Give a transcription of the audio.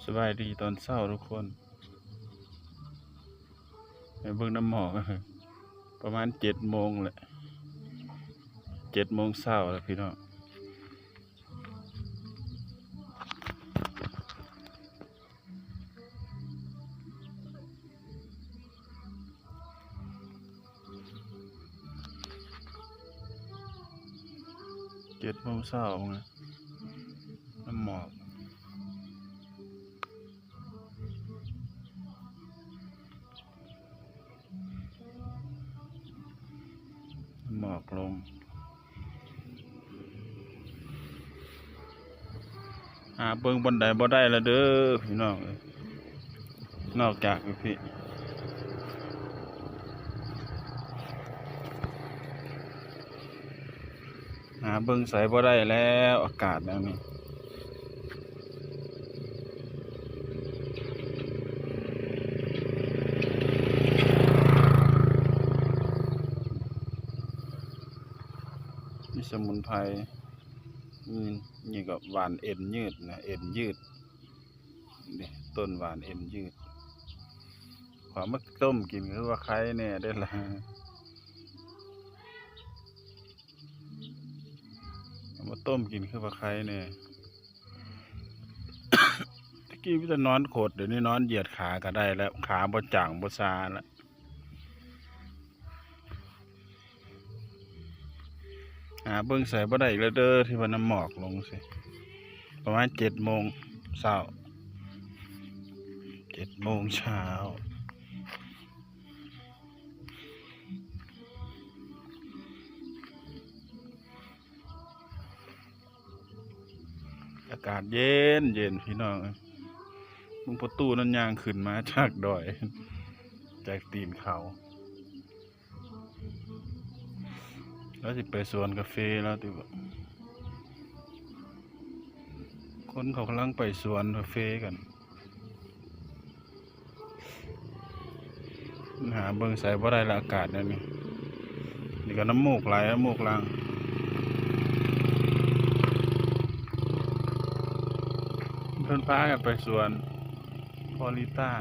ສະບາຍດີຕອນເຊົ້າທຸກຄົນ ໃຫ້ເບິ່ງນ້ຳໝອກ ປະມານເຈັດໂມງແຫຼະ ເຈັດໂມງເຊົ້າແລ້ວພີ່ນ້ອງ. ເຈັດໂມງເຊົ້ານະ ນ້ຳໝອກ ໝອກລົງ. ຫາເບິ່ງບ່ອນໃດບໍ່ໄດ້ລະເດີພີ່ນ້ອງເອີຍ ນອກຈາກຢູ່ພີ້ ຫາເບິ່ງໃສບໍ່ໄດ້ແລ້ວ ອາກາດແນວນີ້. ມີສະໝຸນໄພ ມີຫຍັງກໍຫວ່ານເອັນຍືດນະ ເອັນຍືດ ນີ້ ຕົ້ນຫວ່ານເອັນຍືດ ເອົາມາຕົ້ມກິນຄືວ່າໄຄແນ່ເດ້ລະ ເອົາມາຕົ້ມກິນຄືວ່າໄຄແນ່. ແຕ່ກີ້ມີແຕ່ນອນຂົດ ດຽວນີ້ນອນຢຽດຂາກໍໄດ້ແລ້ວ ຂາບໍ່ຈາງບໍ່ຊາແລ້ວ. ຫາເບິ່ງໃສບໍ່ໄດ້ອີກແລ້ວເດີ ທີ່ວ່ານ້ຳໝອກລົງຊີ້ ປະມານເຈັດໂມງເຊົ້າ ເຈັດໂມງເຊົ້າ. ອາກາດເຢັນໆ ພີ່ນ້ອງເອີຍ ເບິ່ງພໍ່ຕູ້ນັ້ນຍ່າງຂຶ້ນມາຈາກດອຍ ຈາກຕີນເຂົາ ລາວຊິໄປສວນກາເຟລາວຕິເບາະ ຄົນເຂົາກຳລັງໄປສວນກາເຟກັນ. ຫາເບິ່ງໃສບໍ່ໄດ້ລະ ອາກາດແນວນີ້ ນີ້ກໍນ້ຳມູກໄຫຼ ນ້ຳມູກຫຼັ່ງ ເພິ່ນພາກັນໄປສວນຟລໍຣິດາ.